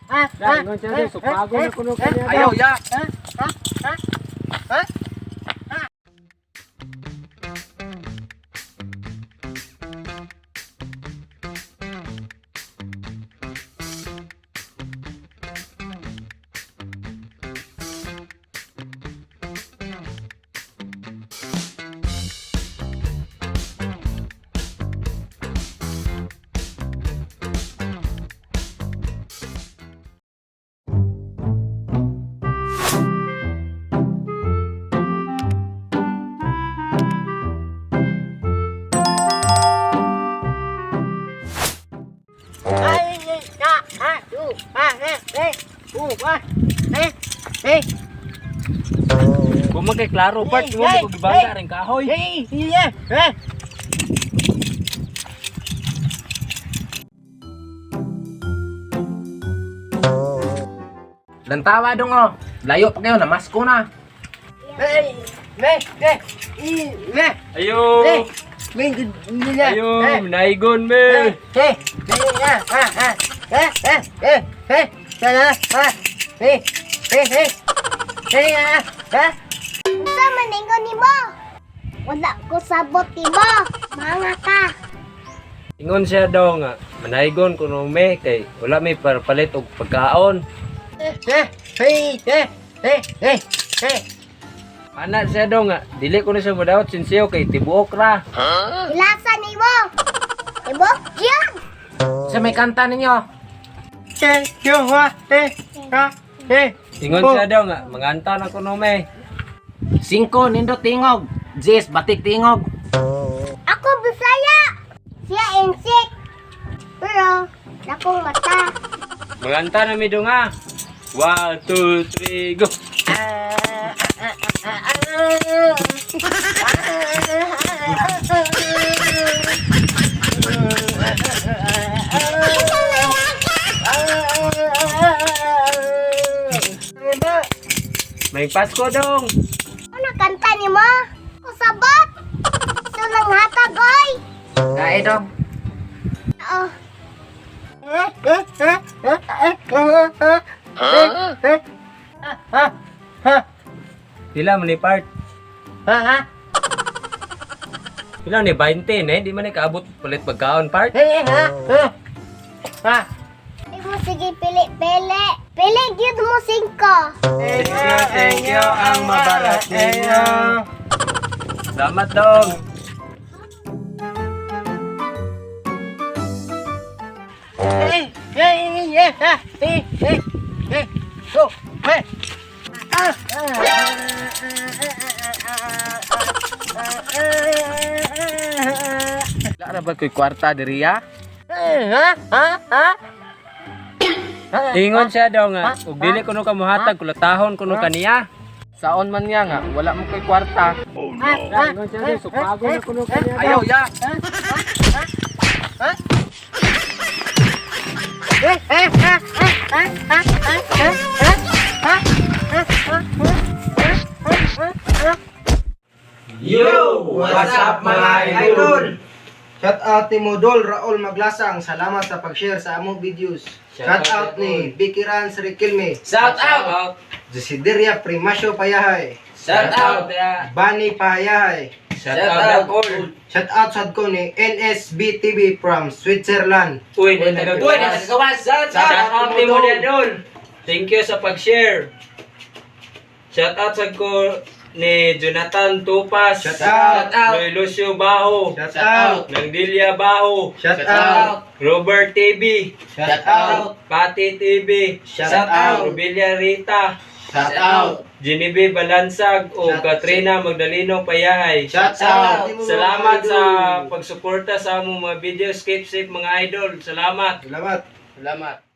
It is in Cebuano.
Ingon siya dong, sukmago na kuno kaniya. Ayaw ya. Kung man kay klaro part, mo ko gibangga ring kahoy. Lantawa dong oh. Layo pa kayo na masko na. Ayo. Ayo, naigon me. Unsa man ingon nimo? Wala ko sabot nimo. Mga ka. Ingon siya daw nga, manaigon kuno me kay wala may palit og pagkaon. Ana siya daw nga, dili ko na siya modawat sinsiyo kay tibuok ra. Ilasa nimo. Tibok diyan. Sa may kanta ninyo. Ingon siya daw nga, manganta na kuno me. Singko nindot tingog. Jis batik tingog. Ako Bisaya. Siya insik. Pero nakong mata. Manganta na mi dong ah. 1, 2, 3, go! May Pasko dong! Ano kanta nimo? Ko sabot. Sulang hatag oy. Kae dong. Oh. Pila man ni part? Pila ni 20 ne? Di man ni kaabot palit pagkaon part? Di mo sige pili-pili. Pili gyud mo singko. Thank you, thank you ang mabarat ninyo. Salamat dong. Wala ra ba ko'y kwarta diri ya? Ingon siya daw nga, ug dili kuno ka mohatag kulatahon kuno kaniya. Saon man niya nga, wala mo ko'y kwarta. Ingon siya daw, sukmago na kuno kaniya. Ayaw ya. Yo! What's up mga idol? Shout out ni Modol Raul Maglasang, salamat sa pag-share sa among videos. Shout Shout out out ni Vicky Rans Riquelme, Shout out. Desideria Primacio Payahay, Shout out. Bani Payahay. Shout out all. Shout out sad ko ni NSB TV from Switzerland. Uy, Uy, nagkagawas. Shout Shout out ni mo Idol. Thank you sa pag-share. Shout out sa ko ni Jonathan Tupas. Shout out. Shout out. Noy Lucio Baho. Shout out. Nangdilia Baho. Shout out. Robert TV. Shout out. Pati TV. Shout out. Rubilia Rita. Shout out. Genevieve Balansag o Shout- Katrina Magdaleno Payahay. Shout out. Salamat sa pagsuporta sa among mga videos. Keep safe mga idol. Salamat. Salamat. Salamat.